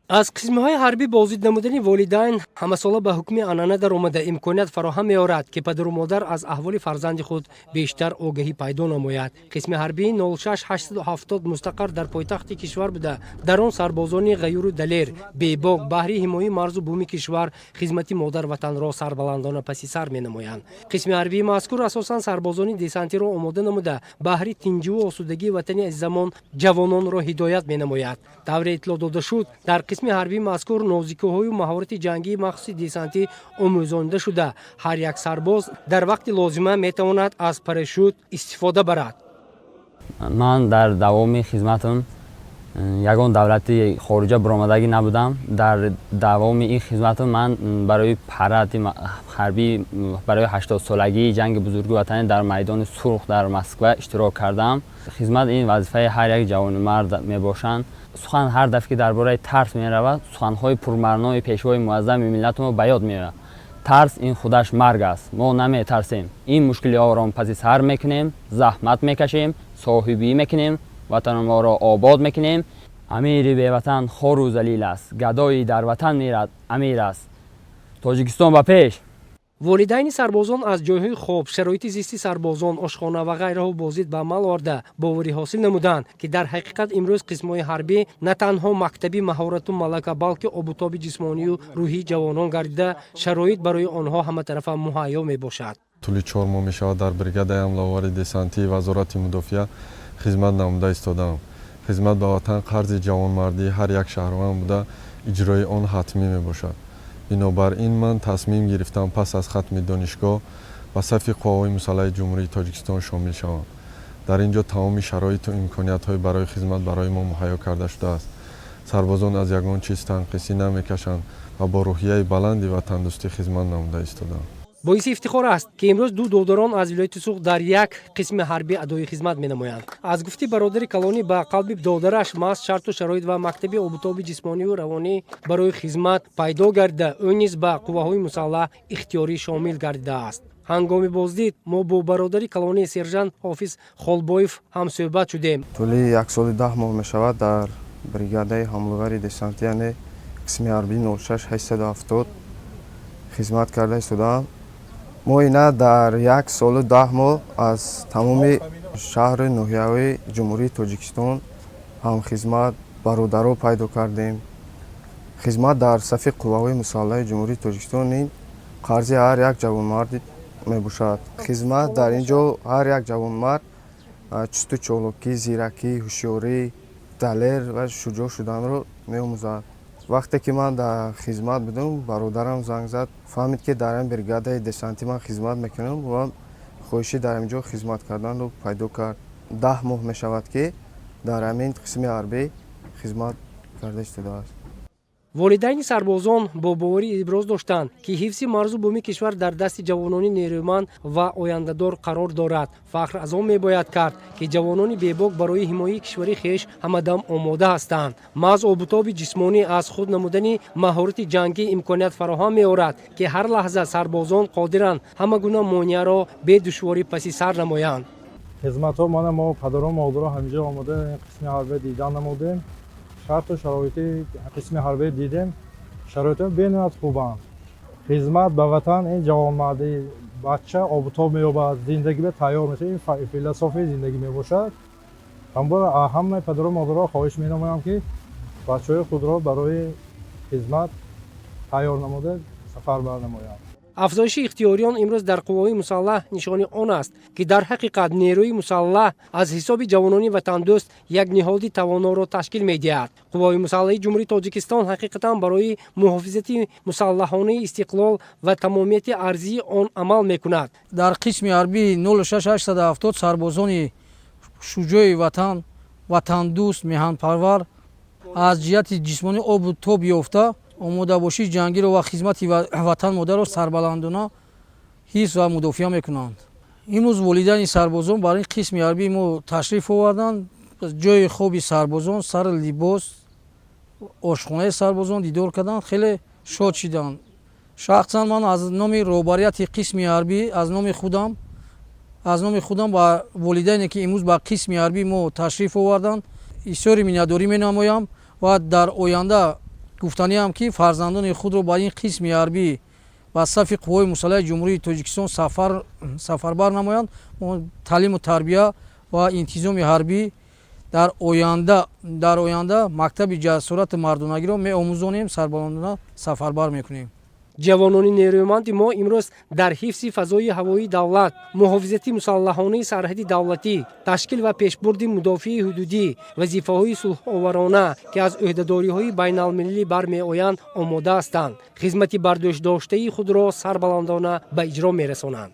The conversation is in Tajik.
Аз қисмҳои ҳарбӣ боздид намудани волидайн ҳамасола ба ҳукми анъана даромада, имконият фароҳам меорад, ки падару модар аз аҳволи фарзанди худ бештар огаҳӣ пайдо намояд. Қисми ҳарбии 06870 мустақар дар пойтахти кишвар буда, дар он сарбозони ғаюру далер, бебок баҳри ҳимояи марзу буми кишвар хизмати модарватанро сарбаландона паси сар менамоянд. Қисми ҳарбии мазкур асосан сарбозони десантиро омода намуда, баҳри тинҷиву осудагии ватани азизамон ҷавононро ҳидоят менамояд. Тавре иттилоъ дода шуд, дар қисми ҳарбии мазкур нозикиҳою маҳорати ҷангии махсуси десантӣ омӯзонида шуда, ҳар як сарбоз дар вақти лозима метавонад аз парашют истифода барад. Ман дар давоми хизматам ягон давлати хориҷа баромадагӣ набудам. Дар давоми ин хизматам ман барои паради ҳарбӣ барои 80-солагии Ҷанги Бузурги Ватанӣ дар Майдони Сурх дар Москва иштирок кардам. Хизмат ин вазифаи ҳар як ҷавони мебошанд. Сухан ҳар дафъа ки дар бораи тарс меравад, суханҳои пурмаънои Пешвои муаззами миллати мо ба ёд меояд: «Тарс ин худаш марг аст». Мо наметарсем, ин мушкилиҳоро паси сар мекунем, заҳмат мекашем, соҳибӣ мекунем, ватани моро обод мекунем. Амири беватан хору залил аст, гадои дар ватан мирад амир аст. Тоҷикистон ба пеш! Волидайни сарбозон аз ҷойҳои хоб, шароити зисти сарбозон, ошхона ва ғайраҳо боздид ба амал оварда, боварӣ ҳосил намуданд, ки дар ҳақиқат имрӯз қисмҳои ҳарбӣ на танҳо мактаби маҳорату малака, балки обутоби ҷисмонию рӯҳии ҷавонон гардида, шароит барои онҳо ҳаматарафа муҳайё мебошад. Тӯли 4 моҳ мешавад, дар бригадаи ҳамлаовари десантии Вазорати мудофиа хизмат намуда истодаам. Хизмат ба ватан қарзи ҷавонмардии ҳар як шаҳрванд буда, иҷрои он ҳатмӣ мебошад. Бинобар ин ман тасмим гирифтам, пас аз хатми донишгоҳ ба сафи Қувваҳои мусаллаҳи Ҷумҳурии Тоҷикистон шомил шавам. Дар ин ҷо тамоми шароиту имкониятҳои барои хизмат барои мо муҳайё карда шудааст. Сарбозон аз ягон чиз танқисӣ намекашанд ва бо рӯҳияи баланди ватандӯстӣ хизмат намуда истодаанд. Боиси ифтихор аст, ки имрӯз ду додарон аз вилояти Суғд дар як қисми ҳарбӣ адои хизмат менамоянд. Аз гуфти бародари калонӣ, ба қалби додараш маҳз шарту шароит ва мактаби обутоби ҷисмонию равонӣ барои хизмат пайдо гардида, ӯ низ ба қувваҳои мусаллаҳ ихтиёрӣ шомил гардидааст. Ҳангоми боздид мо бо бародари калонӣ, сержант Ҳофиз Холбоев, ҳамсӯҳбат шудем. Тӯли 1 соли 10 моҳ мешавад, дар бригадаи ҳамловари десантӣ, яъне қисми ҳарбии 06870 хизмат карда истодаам. Мо ина дар 1 солу 10 моҳ аз тамоми шаҳру ноҳияҳои Ҷумҳурии Тоҷикистон ҳамхизмат, бародаро пайдо кардем. Хизмат дар сафи Қувваҳои мусаллаҳи Ҷумҳурии Тоҷикистон ин қарзи ҳар як ҷавонмард мебошад. Хизмат дар ин ҷо ҳар як ҷавонмард чусту чолокӣ, зиракӣ, ҳушёрӣ, далер ва шуҷоъ шуданро меомӯзад. Вақте ки ман дар хизмат будам, бародарам занг зад, фаҳмид, ки дар ин бригадаи десантӣ ман хизмат мекунам, ва хоҳиши дар ин ҷо хизмат карданро пайдо кард. 10 моҳ мешавад, ки дар ҳамин қисми ҳарбӣ хизмат карда истодааст. Волидайни сарбозон бо боварӣ иброз доштанд, ки ҳифзи марзу буми кишвар дар дасти ҷавонони нерӯманд ва ояндадор қарор дорад. Фахр аз он мебояд кард, ки ҷавонони бебок барои ҳимояи кишвари хеш ҳамадам омода ҳастанд. Маҳз обутоби ҷисмонӣ, аз худ намудани маҳорати ҷангӣ имконият фароҳам меорад, ки ҳар лаҳза сарбозон қодиранд ҳама гуна монеаро бедушворӣ паси сар намоянд. Хизматҳо мана мо падару модаро ҳаминҷо омода қисми ҳарбӣ дидан намудем, шарту шароити қисми ҳарбӣ дидем. Шароитҳо бениҳоят хубанд. Хизмат ба ватан ин ҷавонмардӣ, бача обутоб меёбад, зиндагӣ ба тайёр мешавад. Ин философияи зиндагӣ мебошад. Ҳамаи падару модаро хоҳиш менамоям, ки бачаҳои худро барои хизмат тайёр намуда, сафарбар намоянд. Афзоиши ихтиёриён имрӯз дар қувваҳои мусаллаҳ нишони он аст, ки дар ҳақиқат нерӯи мусаллаҳ аз ҳисоби ҷавонони ватандӯст як ниҳоди тавоноро ташкил медиҳад. Қувваҳои мусаллаҳи Ҷумҳурии Тоҷикистон ҳақиқатан барои муҳофизати мусаллаҳонаи истиқлол ва тамомияти арзии он амал мекунад. Дар қисми ҳарбии 06870 сарбозони шуҷои ватан, ватандӯст, меҳанпарвар, аз ҷиҳати ҷисмонӣ обу тоб ёфта, омодабошии ҷангиро ва хизмати ватан модарро сарбаландона ҳифз ва мудофиа мекунанд. Имрӯз волидайни сарбозон бар ин қисми ҳарбии мо ташриф оварданд, ҷойи хоби сарбозон, сари либос, ошхонаи сарбозон дидор карданд, хеле шод шиданд. Шахсан ман аз номи роҳбарияти қисми ҳарбӣ, аз номи худам ба волидайне, ки имрӯз ба қисми ҳарбии мо ташриф оварданд, изҳори миннатдорӣ менамоям ва дар оянда Гуфтаниам, ки фарзандони худро ба ин қисми ҳарбӣ, ба сафи қувваҳои мусаллаҳи Ҷумҳурии Тоҷикистон сафарбар намоянд. Мо таълиму тарбия ва интизоми ҳарбӣ дар оянда мактаби ҷасорату мардонагиро меомӯзонем, сарбаландона сафарбар мекунем. Ҷавонони нерӯманди мо имрӯз дар ҳифзи фазои ҳавоии давлат, муҳофизати мусаллаҳонаи сарҳади давлатӣ, ташкил ва пешбурди мудофиаи ҳудудӣ, вазифаҳои сулҳоварона, ки аз ӯҳдадориҳои байналмилалӣ бармеоянд, омода ҳастанд. Хизмати бардӯшдоштаи худро сарбаландона ба иҷро мерасонанд.